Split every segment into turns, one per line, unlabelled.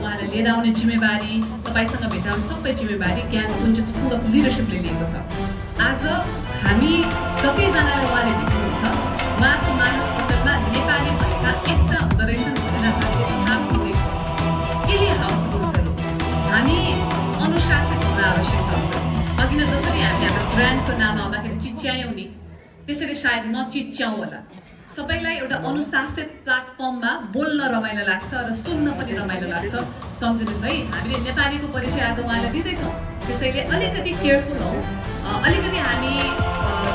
उहाँलाई लिएर आउने जिम्मेवारी, तपाईसँग भेटाउने सबै जिम्मेवारी ज्ञानकुञ्ज स्कुल अफ लिडरसिपले लिएको छ। आज हामी जतिजनालाई उहाँले भेट्नुहुन्छ, उहाँको मानस पटलमा नेपाली भनेका यस्ता हुँदो रहेछन् भनेर हामीले छाप दिँदैछ। केही हाउसफुल्सहरू हामी अनुशासित हुन आवश्यक छ। अघि नै जसरी हामी हाम्रो ब्रान्डको नाम आउँदाखेरि चिच्यायौँ नि, त्यसरी सायद नचिच्याउँ होला। सबैलाई एउटा अनुशासित प्लेटफर्ममा बोल्न रमाइलो लाग्छ र सुन्न पनि रमाइलो लाग्छ। सम्झिनुहोस् है, हामीले नेपालीको परिचय आज उहाँलाई दिँदैछौँ, त्यसैले अलिकति केयरफुल हौँ, अलिकति हामी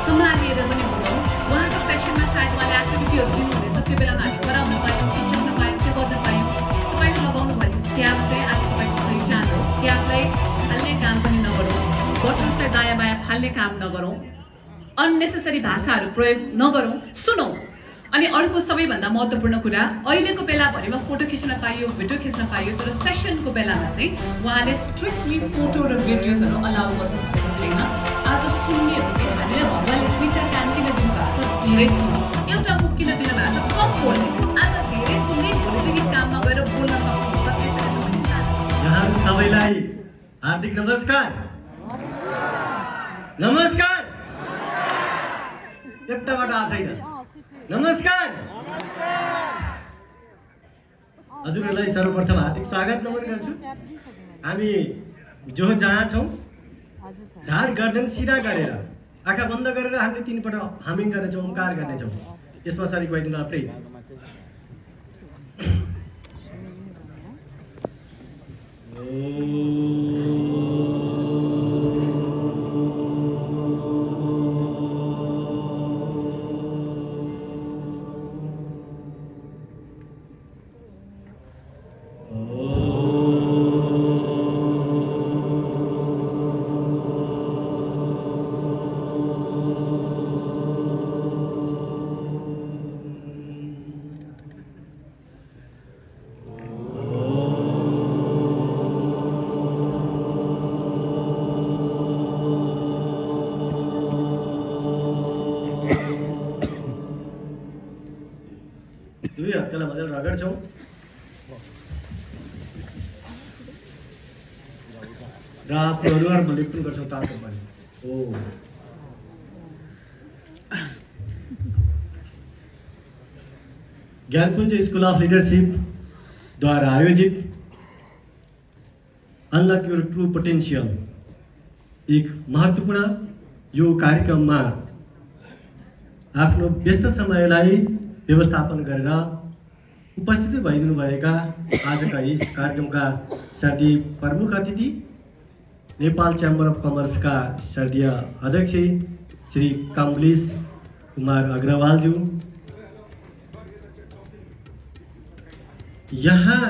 सम्हालिएर पनि बोलौँ। उहाँको सेसनमा सायद उहाँले एक्टिभिटीहरू दिनुहुनेछ, त्यो बेलामा हामी गराउन पायौँ, चिच्याउन पायौँ, त्यो गर्न पायौँ। तपाईँले लगाउनु भएको क्याप चाहिँ आज तपाईँको पहिचान हो। क्यापलाई फाल्ने काम पनि नगरौँ, बटन्सलाई दायाँ बायाँ फाल्ने काम नगरौँ, अननेसेसरी भाषाहरू प्रयोग नगरौँ, सुनौँ। अनि अर्को सबैभन्दा महत्त्वपूर्ण कुरा, अहिलेको बेलाभरिमा फोटो खिच्न पाइयो, भिडियो खिच्न पाइयो, तर सेसनको बेलामा चाहिँ उहाँले स्ट्रिक्टली फोटो र भिडियोजहरू अलाउ गर्नुभएको छैन। आज सुन्ने हो कि हामीलाई भगवान्ले दुईटा कान किन दिनुभएको छ, धेरै सुन्नु, एउटा मुख किन दिनुभएको छ, कम बोल्ने। आज धेरै सुन्ने, भोलिदेखि काममा गएर बोल्न सक्नुहुन्छ।
यहाँहरू सबैलाई हार्दिक नमस्कार। नमस्कार यताबाट आएको छैन। नमस्कार हजुरहरूलाई सर्वप्रथम हार्दिक स्वागत नमन गर्छु। हामी जो जहाँ छौँ ढाड गर्दन सिधा गरेर आँखा बन्द गरेर हामीले 3 पटक हामिङ गर्नेछौँ, ओमकार गर्नेछौँ। यसमा सरिक भइदिनु प्लिज। दुई हप्तालाई मजाले रगड्छौँ। र आफ्नो अनुहारमा लेप्न गर्छौँ तातो पनि। हो ज्ञानकुञ्ज स्कुल अफ लिडरसिपद्वारा आयोजित अनलक योर ट्रु पोटेन्सियल एक महत्त्वपूर्ण यो कार्यक्रममा आफ्नो व्यस्त समयलाई व्यवस्थापन गरेर उपस्थित भइदिनुभएका आजका यस कार्यक्रमका शारदीय प्रमुख अतिथि नेपाल च्याम्बर अफ कमर्सका शारदीय अध्यक्ष श्री कमलेश कुमार अग्रवालज्यू, यहाँ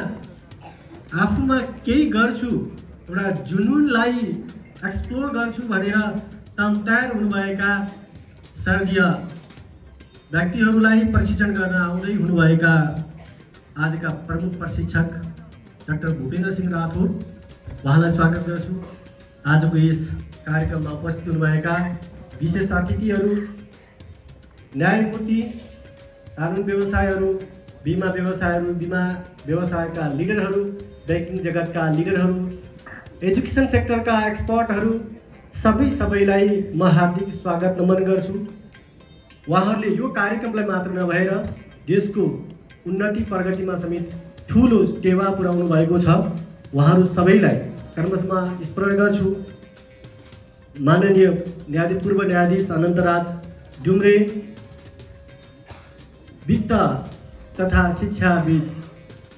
आफूमा केही गर्छु एउटा जुनूनलाई एक्सप्लोर गर्छु भनेर तयार हुनुभएका शारदीय व्यक्तिहरूलाई प्रशिक्षण गर्न आउँदै हुनुभएका आजका प्रमुख प्रशिक्षक डाक्टर भूपेन्द्र सिंह राठौर, उहाँलाई स्वागत गर्छु। आजको यस कार्यक्रममा उपस्थित हुनुभएका विशेष अतिथिहरू, न्यायमूर्ति, कानुन व्यवसायहरू, बिमा व्यवसायका लिडरहरू, ब्याङ्किङ जगतका लिडरहरू, एजुकेसन सेक्टरका एक्सपर्टहरू, सबैलाई म हार्दिक स्वागत नमन गर्छु। उहाँहरूले यो कार्यक्रमलाई मात्र नभएर देशको उन्नति प्रगतिमा समेत ठुलो टेवा पुर्याउनु भएको छ। उहाँहरू सबैलाई कर्मशमा स्मरण गर्छु। माननीय पूर्व न्यायाधीश अनन्तराज डुम्रे, वित्त तथा शिक्षाविद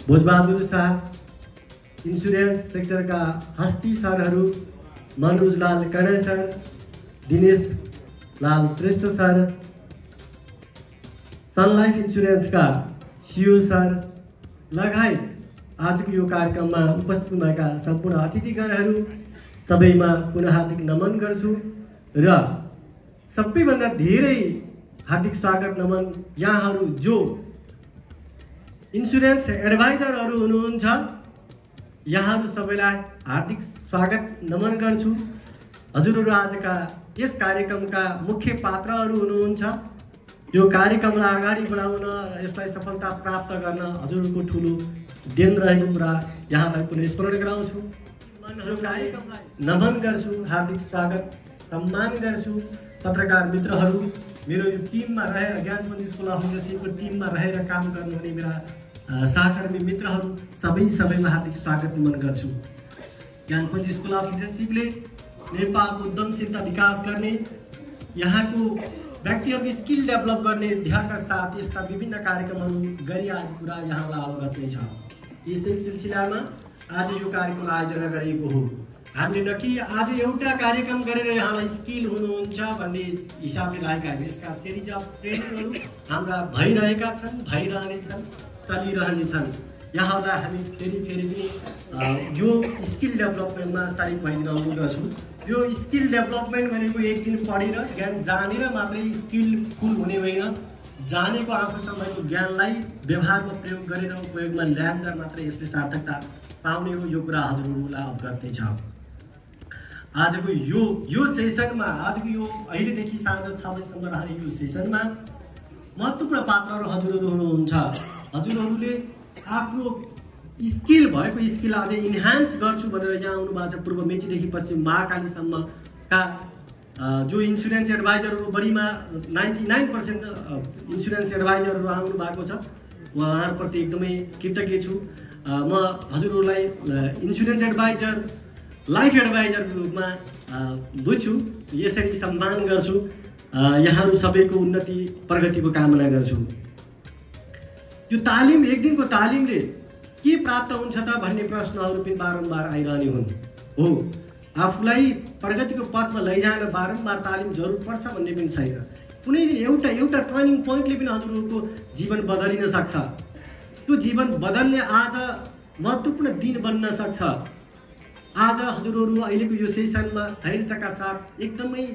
भोजबहादुर शाह, इन्सुरेन्स सेक्टरका हस्ती सरहरू मनोजलाल कणेल सर, दिनेश लाल श्रेष्ठ सर, सन लाइफ इन्सुरेन्सका सिओ सर लगायत आजको यो कार्यक्रममा उपस्थित भएका सम्पूर्ण अतिथिगणहरू सबैमा पुनः हार्दिक नमन गर्छु। र सबैभन्दा धेरै हार्दिक स्वागत नमन यहाँहरू जो इन्सुरेन्स एडभाइजरहरू हुनुहुन्छ, यहाँहरू सबैलाई हार्दिक स्वागत नमन गर्छु। हजुरहरू आजका यस कार्यक्रमका मुख्य पात्रहरू हुनुहुन्छ। यो कार्यक्रमलाई अगाडि बढाउन, यसलाई सफलता प्राप्त गर्न हजुरहरूको ठुलो देन रहेको कुरा यहाँलाई पुनः स्मरण गराउँछु। कार्यक्रमलाई नमन गर्छु, हार्दिक स्वागत सम्मान गर्छु। पत्रकार मित्रहरू, मेरो यो टिममा रहेर ज्ञानपुञ्ज स्कुल अफ लिडरसिपको टिममा रहेर काम गर्नुहुने मेरा सहकर्मी मित्रहरू सबैमा हार्दिक स्वागत नमन गर्छु। ज्ञानपुञ्ज स्कुल अफ लिडरसिपले नेपालको उद्यमशीलता विकास गर्ने, यहाँको व्यक्तिहरूको स्किल डेभलप गर्ने ध्येयका साथ यस्ता विभिन्न कार्यक्रमहरू गरिआएको कुरा यहाँलाई अवगत नै छ। यसै सिलसिलामा आज यो कार्यक्रम आयोजना गरिएको हो। हामीले न कि आज एउटा कार्यक्रम गरेर यहाँलाई स्किल हुनुहुन्छ भन्ने हिसाबले राखेका हामी। यसका सिरिज अफ ट्रेनिङहरू हाम्रा भइरहेका छन्, भइरहनेछन्, चलिरहनेछन्। यहाँलाई हामी फेरि पनि यो स्किल डेभलपमेन्टमा सारिक भइदिन अनुरोध यो स्किल डेभलपमेन्ट भनेको एक दिन पढेर ज्ञान जानेर मात्रै स्किलफुल हुने होइन, जानेको आफू समयको ज्ञानलाई व्यवहारमा प्रयोग गरेर उपयोगमा ल्याउँदा मात्रै यसले सार्थकता पाउने हो। यो कुरा हजुरहरूलाई अवगत नै छ। आजको यो सेसनमा, आजको यो अहिलेदेखि साँझ 6 बजीसम्म रहने यो सेसनमा महत्त्वपूर्ण पात्रहरू हजुरहरू हुनुहुन्छ। हजुरहरूले आफ्नो स्किल भएको स्किल अझै इन्हान्स गर्छु भनेर यहाँ आउनु भएको छ। पूर्व मेचीदेखि पश्चिम महाकालीसम्मका जो इन्सुरेन्स एडभाइजरहरू बढीमा 99% इन्सुरेन्स एडभाइजरहरू आउनु भएको छ। उहाँहरूप्रति एकदमै कृतज्ञ छु। म हजुरहरूलाई इन्सुरेन्स एडभाइजर, लाइफ एडभाइजरको रूपमा बुझ्छु, यसरी सम्मान गर्छु। यहाँहरू सबैको उन्नति प्रगतिको कामना गर्छु। यो तालिम, एक दिनको तालिमले के प्राप्त हुन्छ त भन्ने प्रश्नहरू पनि बारम्बार आइरहने हुन्। हो, आफूलाई प्रगतिको पथमा लैजान बारम्बार तालिम जरुर पर्छ भन्ने पनि छैन। कुनै दिन एउटा टर्निङ पोइन्टले पनि हजुरहरूको जीवन बदलिन सक्छ। त्यो जीवन बदल्ने आज महत्त्वपूर्ण दिन बन्न सक्छ। आज हजुरहरू अहिलेको यो सेसनमा धैर्यताका साथ एकदमै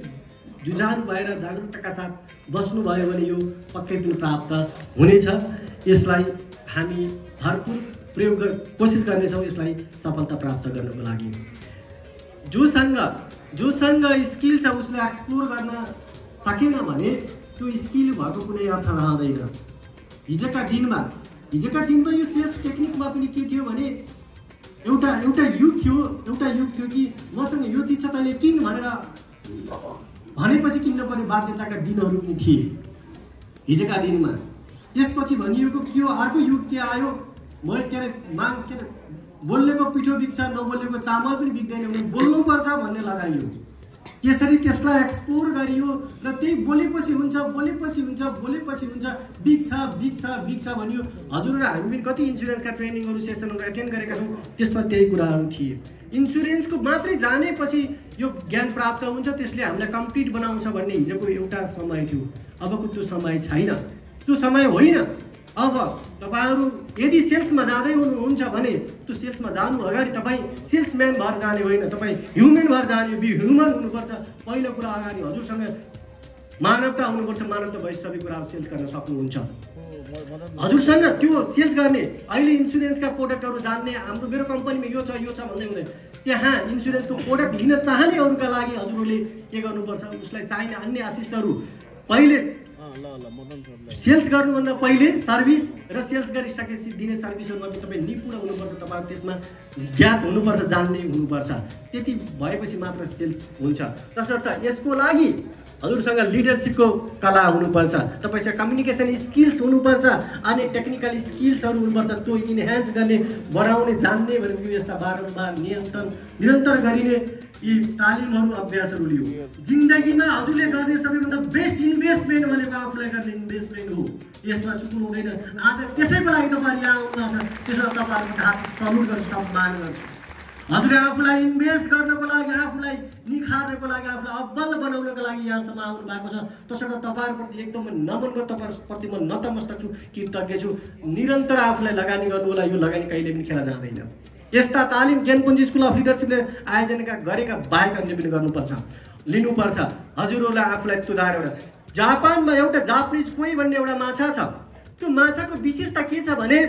जुझारु भएर जागरुकताका साथ बस्नुभयो भने यो पक्कै पनि प्राप्त हुनेछ। यसलाई हामी भरपुर प्रयोग कोसिस गर्नेछौँ यसलाई सफलता प्राप्त गर्नको लागि। जोसँग स्किल छ उसले एक्सप्लोर गर्न सकेन भने त्यो स्किल भएको कुनै अर्थ रहँदैन। हिजोका दिनमा यो सेल्स टेक्निकमा पनि के थियो भने एउटा युग थियो कि मसँग यो चिज छ तैँले किन भनेपछि किन्न पर्ने बाध्यताका दिनहरू पनि थिए हिजोका दिनमा। त्यसपछि भनिएको के हो, अर्को युग के आयो, बोल्नेको पिठो बिग्छ, नबोल्नेको चामल पनि बिग्दैन भने बोल्नुपर्छ भन्ने लगाइयो। त्यसरी त्यसलाई एक्सप्लोर गरियो र त्यही बोलेपछि हुन्छ बिग्छ भनियो। हजुरहरू हामी पनि कति इन्सुरेन्सका ट्रेनिङहरू सेसनहरू एटेन्ड गरेका छौँ, त्यसमा त्यही कुराहरू थिए। इन्सुरेन्सको मात्रै जानेपछि यो ज्ञान प्राप्त हुन्छ, त्यसले हामीलाई कम्प्लिट बनाउँछ भन्ने हिजोको एउटा समय थियो। अबको त्यो समय छैन, त्यो समय होइन। अब तपाईहरू यदि सेल्समा जाँदै हुनुहुन्छ भने त्यो सेल्समा जानु अगाडि तपाईँ सेल्सम्यान भएर जाने होइन, तपाईँ ह्युमन भएर जाने, ह्युमन हुनुपर्छ। पहिलो कुरा अगाडि हजुरसँग मानवता हुनुपर्छ। मानवता भए सबै कुराहरू सेल्स गर्न सक्नुहुन्छ। हजुरसँग त्यो सेल्स गर्ने, अहिले इन्सुरेन्सका प्रोडक्टहरू जान्ने, मेरो कम्पनीमा यो छ भन्दै हुँदैन। त्यहाँ इन्सुरेन्सको प्रोडक्ट लिन चाहनेहरूका लागि हजुरहरूले के गर्नुपर्छ, उसलाई चाहिने अन्य असिस्टहरू पहिले सेल्स गर्नुभन्दा पहिले सर्भिस र सेल्स गरिसकेपछि दिने सर्भिसहरूमा तपाईँ निपुण हुनुपर्छ। तपाईँहरू त्यसमा ज्ञात हुनुपर्छ, जान्ने हुनुपर्छ। त्यति भएपछि मात्र सेल्स हुन्छ। तसर्थ यसको लागि हजुरसँग लिडरसिपको कला हुनुपर्छ, तपाईँसँग कम्युनिकेसन स्किल्स हुनुपर्छ, अनि टेक्निकल स्किल्सहरू हुनुपर्छ। त्यो इन्हान्स गर्ने, बढाउने, जान्ने भनेको यस्ता बारम्बार निरन्तर गरिने यी तालिमहरू, अभ्यासहरू लियो। जिन्दगीमा हजुरले गर्ने सबैभन्दा बेस्ट इन्भेस्टमेन्ट भनेको आफूलाई गर्ने इन्भेस्टमेन्ट हो। यसमा चुक्नु हुँदैन। आज त्यसैको लागि तपाईँ यहाँ आउनुहुन्छ, त्यसो तपाईँहरूको हात सल्युट गर्छु, सम्मान गर्छु। हजुरले आफूलाई इन्भेस्ट गर्नको लागि, आफूलाई निखार्नको लागि, आफूलाई अब्बल बनाउनको लागि यहाँसम्म आउनु भएको छ। त्यसर्थ तपाईँहरूप्रति एकदम नमन गर्छु, तपाईँहरूप्रति म नतमस्तक छु, कृतज्ञ छु। निरन्तर आफूलाई लगानी गर्नु होला, यो लगानी कहिले पनि खेर जाँदैन। यस्ता तालिम ज्ञानपुञ्ज स्कुल अफ लिडरसिपले आयोजना गरेका बाहेक अन्य पनि गर्नुपर्छ, लिनुपर्छ। हजुरहरूलाई आफूलाई तुदाएर जापानमा एउटा जापानिज कोही भन्ने एउटा माछा छ। त्यो माछाको विशेषता के छ भने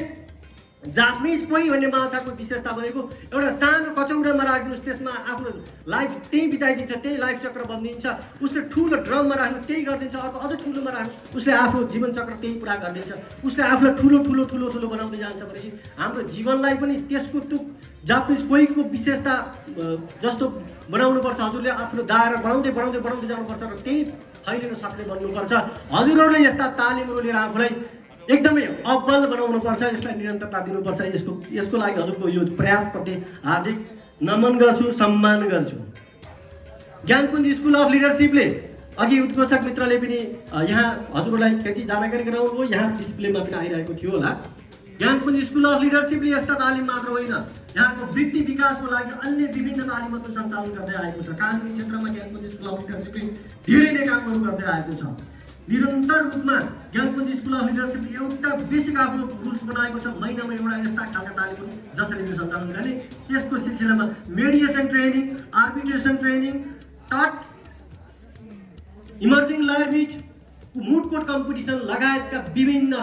जापानिज पोइ भन्ने माछाको विशेषता भनेको एउटा सानो कचौडामा राखिदिनुहोस्, त्यसमा आफ्नो लाइफ त्यही बिताइदिन्छ, त्यही लाइफ चक्र बनिदिन्छ। उसले ठुलो ड्रममा राख्नु त्यही गरिदिन्छ, अर्को अझ ठुलोमा राख्नु उसले आफ्नो जीवन चक्र त्यही पुरा गरिदिन्छ। उसले आफूलाई ठुलो ठुलो ठुलो ठुलो बनाउँदै जान्छ भनेपछि हाम्रो जीवनलाई पनि त्यसको त्यो जापानिज पोइको विशेषता जस्तो बनाउनुपर्छ। हजुरले आफ्नो दायरा बढाउँदै बढाउँदै बढाउँदै जानुपर्छ र त्यही फैलिन सक्ने बन्नुपर्छ। हजुरहरूले यस्ता तालिमहरू लिएर आफूलाई एकदमै अब्बल बनाउनुपर्छ, यसलाई निरन्तरता दिनुपर्छ। यसको लागि हजुरको यो प्रयासप्रति हार्दिक नमन गर्छु, सम्मान गर्छु। ज्ञानपुञ्ज स्कुल अफ लिडरसिपले अघि उद्घोषक मित्रले पनि यहाँ हजुरलाई त्यति जानकारी गराउनुभयो, यहाँ डिस्प्लेमा पनि आइरहेको थियो होला। ज्ञानपुञ्ज स्कुल अफ लिडरसिपले यस्ता तालिम मात्र होइन, यहाँको वृद्धि विकासको लागि अन्य विभिन्न तालिमहरू सञ्चालन गर्दै आएको छ। कानुनी क्षेत्रमा ज्ञानपुञ्ज स्कुल अफ लिडरसिपले धेरै नै कामहरू गर्दै आएको छ। निरन्तर रूपमा ज्ञानपुञ्ज स्कुल अफ लिडरसिपले एउटा बेसिक आफ्नो रुल्स बनाएको छ, महिनामा एउटा यस्ता खालका तालिमहरू जसरी सञ्चालन गर्ने। त्यसको सिलसिलामा मेडिएसन ट्रेनिङ, आर्बिट्रेसन ट्रेनिङ, टट emerging language, mood court competition लगायतका विभिन्न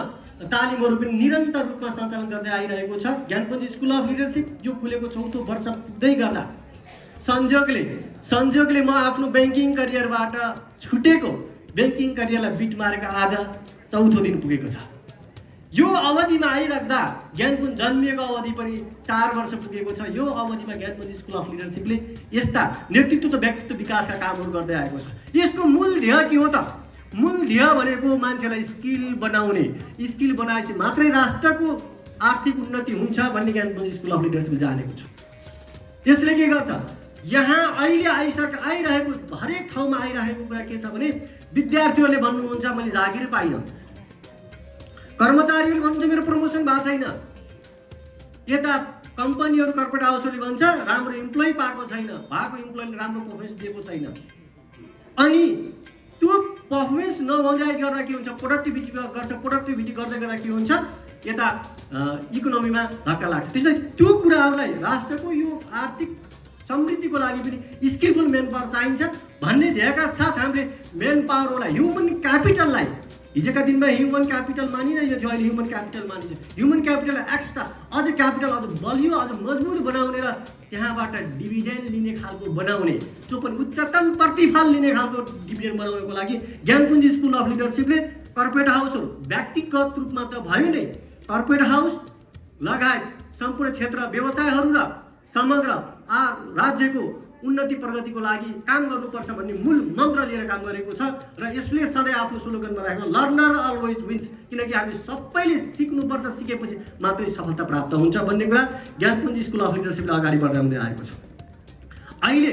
तालिमहरू पनि निरन्तर रूपमा सञ्चालन गर्दै आइरहेको छ। ज्ञानपुञ्ज स्कुल अफ लिडरसिप यो खुलेको 4औं वर्ष पुग्दै गर्दा संयोगले म आफ्नो ब्याङ्किङ करियरबाट छुटेको ब्याङ्किङ करियरलाई बिट मारेका आज 4औं दिन पुगेको छ। यो अवधिमा आइराख्दा ज्ञानपुञ्ज जन्मिएको अवधि पनि 4 वर्ष पुगेको छ। यो अवधिमा ज्ञानपुञ्ज स्कुल अफ लिडरसिपले यस्ता नेतृत्व र व्यक्तित्व विकासका कामहरू गर्दै आएको छ। यसको मूल ध्येय के हो त? मूल ध्येय भनेको मान्छेलाई स्किल बनाउने, स्किल बनाएपछि मात्रै राष्ट्रको आर्थिक उन्नति हुन्छ भन्ने ज्ञानपुञ्ज स्कुल अफ लिडरसिपले जानेको छ। यसले के गर्छ? यहाँ अहिले आइरहेको हरेक ठाउँमा आइरहेको कुरा के छ भने विद्यार्थीहरूले भन्नुहुन्छ मैले जागिर पाइनँ, कर्मचारीहरूले भन्नुहुन्छ मेरो प्रमोसन भएको छैन, यता कम्पनीहरू कर्पोरेट हाउसहरूले भन्छ राम्रो इम्प्लोइ पाएको छैन, भएको इम्प्लोइले राम्रो पर्फर्मेन्स दिएको छैन। अनि त्यो पर्फर्मेन्स नहुँदै गर्दा के हुन्छ? प्रोडक्टिभिटी गर्दै गर्दा के हुन्छ? यता इकोनोमीमा धक्का लाग्छ। त्यसैले त्यो कुराहरूलाई राष्ट्रको यो आर्थिक समृद्धिको लागि पनि स्किलफुल मेन पावर चाहिन्छ भन्ने ध्येयका साथ हामीले मेन पावरलाई, ह्युमन क्यापिटललाई, हिजोका दिनमा ह्युमन क्यापिटल मानिँदैन थियो, अहिले ह्युमन क्यापिटल मानिन्छ। ह्युमन क्यापिटललाई एक्स्ट्रा अझ क्यापिटल अझ बलियो अझ मजबुत बनाउने र त्यहाँबाट डिभिडेन्ड लिने खालको बनाउने, त्यो पनि उच्चतम प्रतिफल लिने खालको डिभिडेन्ड बनाउनको लागि ज्ञानपुञ्ज स्कुल अफ लिडरसिपले कर्पोरेट हाउसहरू व्यक्तिगत रूपमा त भयो नै, कर्पोरेट हाउस लगायत सम्पूर्ण क्षेत्र व्यवसायहरू र समग्र राज्यको उन्नति प्रगतिको लागि काम गर्नुपर्छ भन्ने मूल मन्त्र लिएर काम गरेको छ। र यसले सधैँ आफ्नो स्लोगनमा राखेको लर्नर अलवेज विन्स, किनकि हामी सबैले सिक्नुपर्छ, सिकेपछि मात्रै सफलता प्राप्त हुन्छ भन्ने कुरा ज्ञानपुञ्ज स्कुल अफ लिडरसिपले अगाडि बढाउँदै आएको छ। अहिले